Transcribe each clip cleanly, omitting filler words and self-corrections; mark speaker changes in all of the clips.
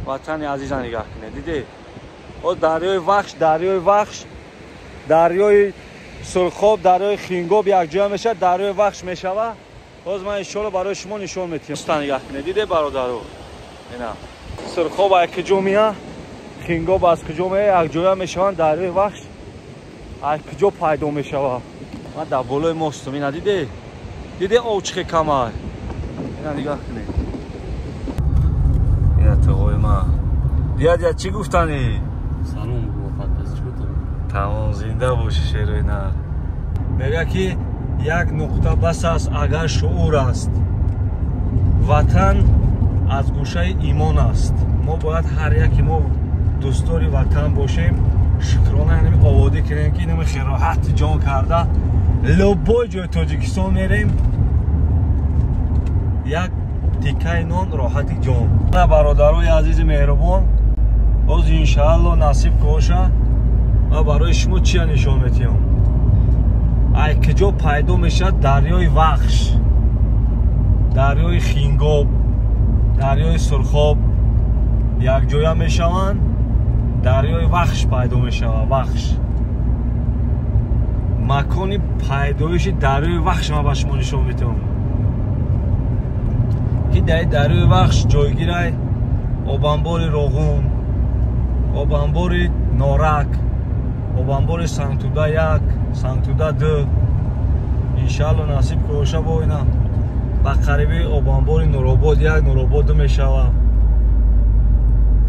Speaker 1: Ватани азиза нигаҳ кунед. Диде? О дарёи Вахш, дарёи Вахш, дарёи Сурхоб, дарёи Хингоб якҷоя мешавад, дарёи Вахш мешавад. Боз ман иншоалло барои шумо нишон медиҳам. Уста нигаҳ кунед. Диде бародаро? Ина. Сурхоб аз куҷо меяд? Хингоб аз куҷо меяд? Якҷоя мешаванд, дарёи Вахш аз куҷо пайдо мешавад? Ман дар болои мостум. Ина диде? Диде об чӣ хел камай? Ина нигаҳ кунед. Ина тоғои ман. Дядя чӣ гуфтанӣ?
Speaker 2: Салом
Speaker 1: Тамом, зинда бошӣ шерои нар. Мегӯяд ки як нуқта бас аст агар шуур аст. Ватан аз гӯшаи имон аст. Мо бояд ҳар яке мо дӯстдори ватан бошем, шукрона инами оводӣ кунем ки инами хироҳати ҷон карда любой ҷои Тоҷикистон мерем, як тикаи нон роҳати ҷон. Бародарои азизи меҳрубон, боз иншаалло насиб коша ва барои шумо чия нишон метиҳам. Ай куҷо пайдо мешавад дарёи Вахш, дарёи Хингоб, дарёи Сурхоб якҷоя мешаванд, дарёи Вахш пайдо мешавад. Вахш макони пайдоиши дарёи Вахш ман ба шумо нишон метиҳам, ки дар дарёи Вахш ҷойгирай обанбори Роғун, обанбори Норак, обанбори Сангтуда 1, Сангтуда 2. Иншаалло насиб коша бо ина ба қариби обанбори Нуробод 1, Нуробод 2 мешавад.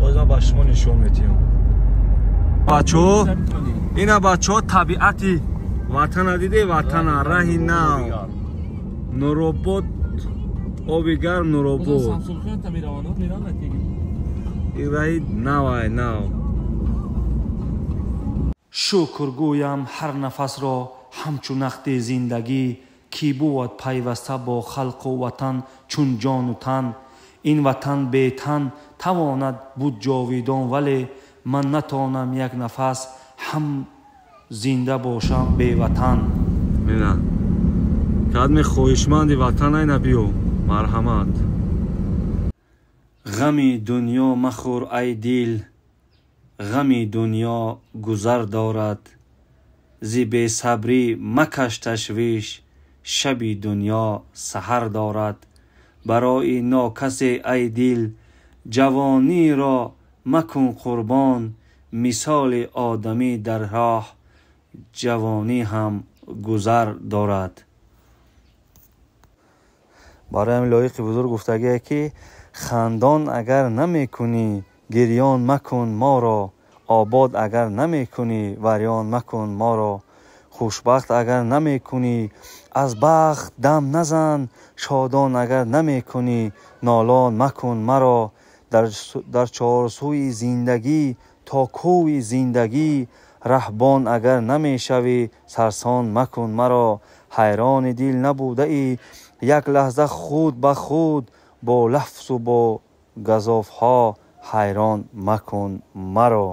Speaker 1: Боз ман ба шумо нишон метиҳам. Бачаҳо, ина бачаҳо табиати ватана диде, ватана раҳи нав, Нуробод, оби гарм Нуробод. Ин раҳи навай нав. Шукр гӯям ҳар нафасро ҳамчун нақди зиндагӣ, ки бувад пайваста бо халқу ватан чун ҷону тан. Ин ватан бетан тавонад буд ҷовидон, вале ман натонам як нафас ҳам зинда бошам беватан. Мина кадме хоҳишманди ватан айна биё, марҳамат. Ғами дунё махӯр ай дил, ғами дунё гузар дорад. Зи бесабрӣ макаш ташвиш, шаби дунё саҳар дорад. Барои нокасе ай дил, ҷавониро макун қурбон. Мисоли одамӣ дар роҳ, ҷавонӣ ҳам гузар дорад. Бароям лоиқи бузург гуфтагие ки хандон агар намекунӣ, гирён макун моро. Обод агар намекунӣ, варён макун моро. Хушбахт агар намекунӣ, аз бахт дам назан. Шодон агар намекунӣ, нолон макун маро. Дар чорсӯи зиндагӣ то кӯи зиндагӣ, раҳбон агар намешавӣ, сарсон макун маро. Ҳайрони дил набудаӣ як лаҳза худ ба худ, бо лафзу бо газофҳо ҳайрон макун маро.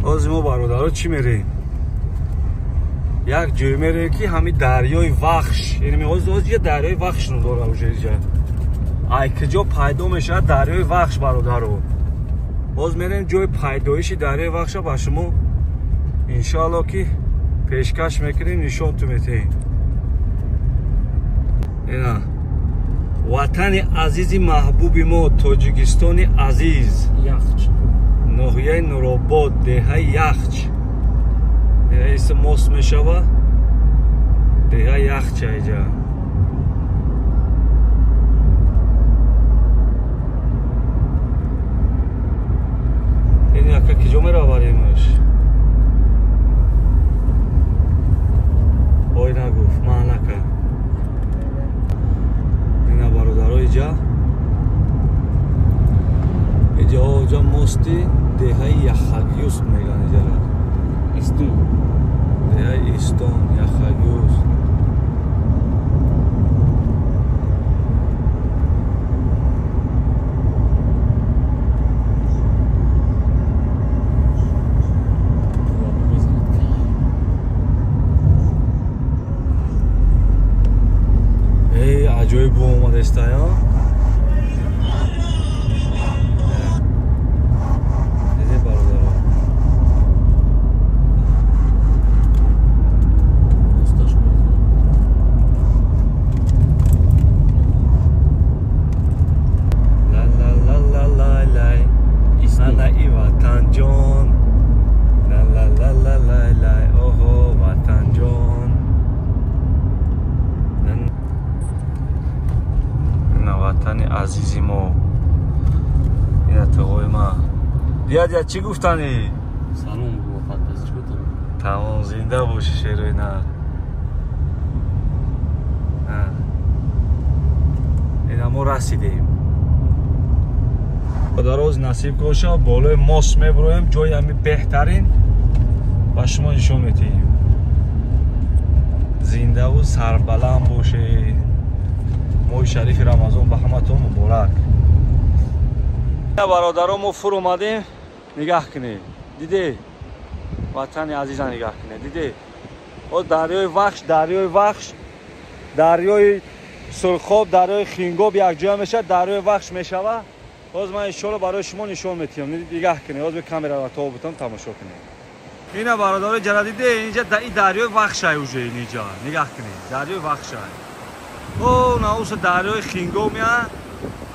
Speaker 1: Боз мо бародаро чӣ мерем? Як ҷой мерем ки ҳами дарёи Вахш, яъне ҳоз я дарёи Вахш ном дора уже инҷа. Ай куҷо пайдо мешавад дарёи Вахш бародаро? Боз мерем ҷои пайдоиши дарёи Вахша ба шумо иншаалло ки пешкаш мекунем, нишонту метиҳем. Ина ватани азизи маҳбуби мо, Тоҷикистони азиз,
Speaker 2: Яхч,
Speaker 1: ноҳияи Нуробод, деҳаи Яхч. Иса мост мешава, деҳаи Яхч айҷа. Ин яка киҷо мераваримаш? Ой нагуфт, ман нака. Ина бародаро иҷа. Иҷа оҷа мости деҳаи Яхагюст меган иҷара.
Speaker 2: Истун.
Speaker 1: Деҳаи Истон, Яхагюст. рафтеста, ё? Диде бародаро. Ла ла ла ла ла лай. Ана и ватанҷон. Ла ла ла ла лай лай. Оҳо ватанҷон. Ватани азизи мо. Ина тоғои ма. Дия чӣ гуфтанӣ?
Speaker 2: Салом бо чӣ гуфтам?
Speaker 1: Тамом, зинда бошӣ шерои нар. Ина мо расидем. Дароз насиб боша, болои мост меброем, ҷои ҳами беҳтарин ба шумо нишон медиҳем. Зиндаву сарбаланд бошед. Моҳи шарифи Рамазон ба ҳаматон муборак. Бародаро, мо фур омадем, нигаҳ кунед. Диде? Ватани азиза нигаҳ кунед. Диде? О дарёи Вахш, дарёи Вахш, дарёи Сурхоб, дарёи Хингоб якҷоя мешавад, дарёи Вахш мешавад. Ҳоз ман иншоалло барои шумо нишон метиҳам. Нигаҳ кунед. Ҳоз бе камера то бутон тамошо кунед. Ина бародаро ҷара диде, инҷа и дарёи Вахшай уже инҷа. Нигаҳ кунед. Дарёи Вахшай. О, науса дарёи Хингоб меа,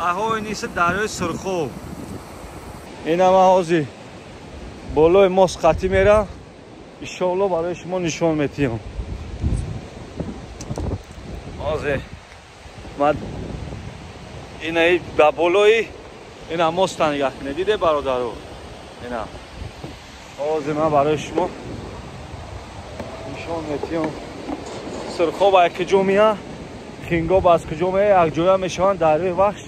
Speaker 1: аҳои ниса дарёи Сурхоб. Ина ман ҳозир болои мост қатӣ мерам, иншоалло барои шумо нишон метиҳам. Ҳозир ман ина ба болои ина моста нигаҳ кунед. Диде бародаро? Ина ҳозир ман барои шумо нишон метиҳам. Сурхоб аз куҷо меа, Хингоб аз куҷо меа, якҷоя мешаванд, дарёи Вахш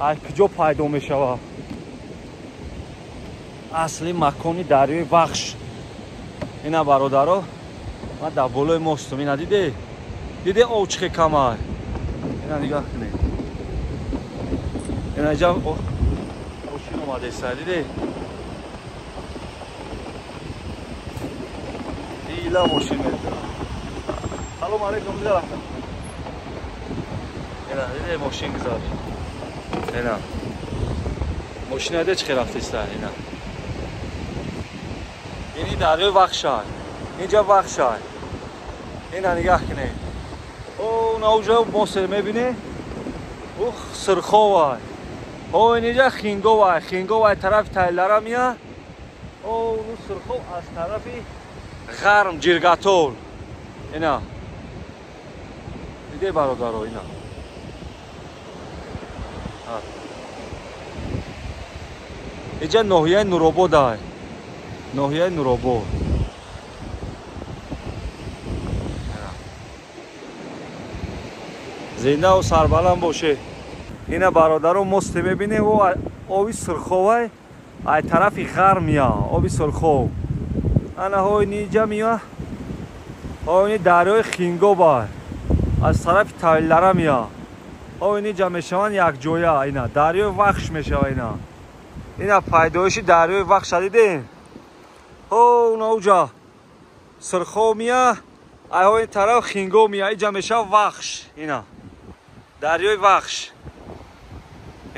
Speaker 1: аз куҷо пайдо мешавад. Асли макони дарёи Вахш. Ина бародаро, ман дар болои мостум. Ина диде? Диде об чӣ хел камай? Ина нигаҳ кунед. Ина инҷа мошин омадеста, диде? Ила мошин медиҳад. Салом алейкум, дида рафтам. Ина диде мошин гузашт. Ина мошина диде чӣ хел рафтеста, ина. Ини дарёи Вахшай. Инҷа Вахшай. Ина нигаҳ кунед. О, наужа мостер мебинед? Ух, Сурховай. О, инҷа Хинговай. Хинговай тарафи Тайлара меа. О, ну Сурхов аз тарафи ғарм Ҷиргатол. Ина. Диде бародаро, ина. Инҷа ноҳияи Нуробод ай. Ноҳияи Нуробод. Зиндаву сарбаланд боше. Ина бародаро мосте мебинем, оби Сурховай ай тарафи ғарм меа, оби Сурхов. Ана ҳои ниҷа меа, ҳои дарёи Хингобай аз тарафи Тавилара меа. Ҳои ниҷа мешаванд якҷоя, ина дарёи Вахш мешава, ина. Ина пайдоиши дарёи Вахша дидем? О, науҷа Сурхов меа, ай ҳои тараф Хингоб меа, иҷа мешава Вахш, ина. Дарёи Вахш.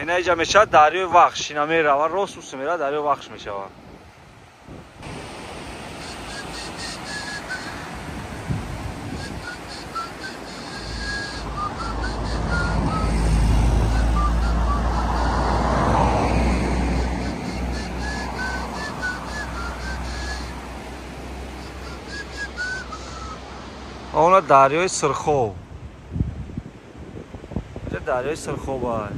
Speaker 1: Ина иҷа мешавад дарёи Вахш, ина мерава, рост усу мера, дарёи Вахш мешавад. Она дарёи Сурхов. Инҷа дарёи Сурхов ай.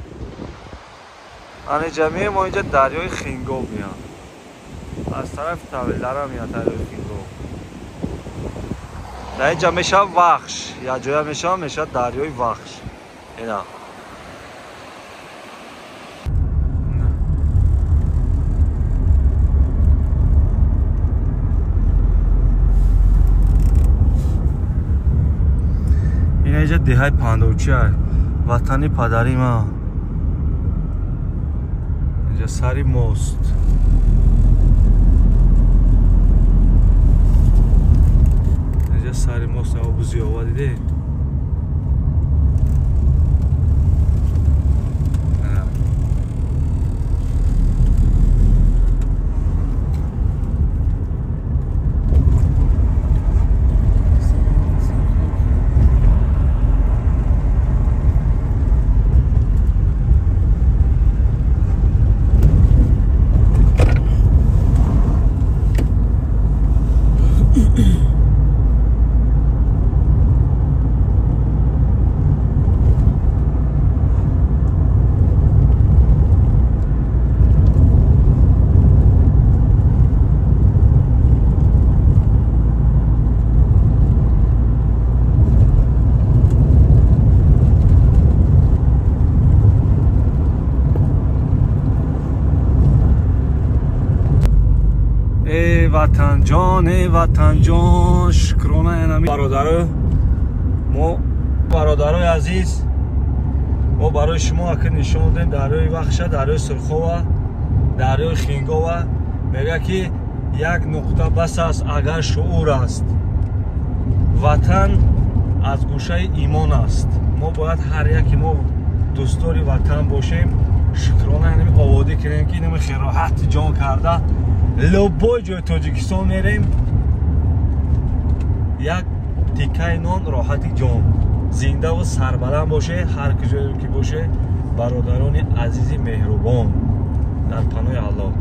Speaker 1: Ана ҷамъи мо инҷа дарёи Хингоб меяд. Аз тарафи Тавилара меяд дарёи Хингоб. Дар инҷа мешавад Вахш. Якҷоя мешавад дарёи Вахш. Ина. Ина инҷа деҳаи Пандовчи ай. Ватани падари ман. Инҷа сари мост. Инҷа сари мост обу зиёва диде? Ватанҷон, э ватанҷон, шукрона. Янами бародаро, мо, бародарои азиз, мо барои шумо ака нишон додем дарёи Вахша, дарёи Сурхова, дарёи Хингова. Мега ки як нуқта бас аст, агар шуур аст. Ватан аз гӯшаи имон аст. Мо бояд ҳар яке мо дӯстдори ватан бошем. Шукрона, янами оводӣ кунем, ки инами хероҳати ҷон карда любой ҷои Тоҷикистон мерем, як тикаи нон, роҳати ҷон. Зиндаву сарбаланд боше, ҳар куҷое ки боше, бародарони азизи меҳрубон, дар паноҳи Аллоҳ.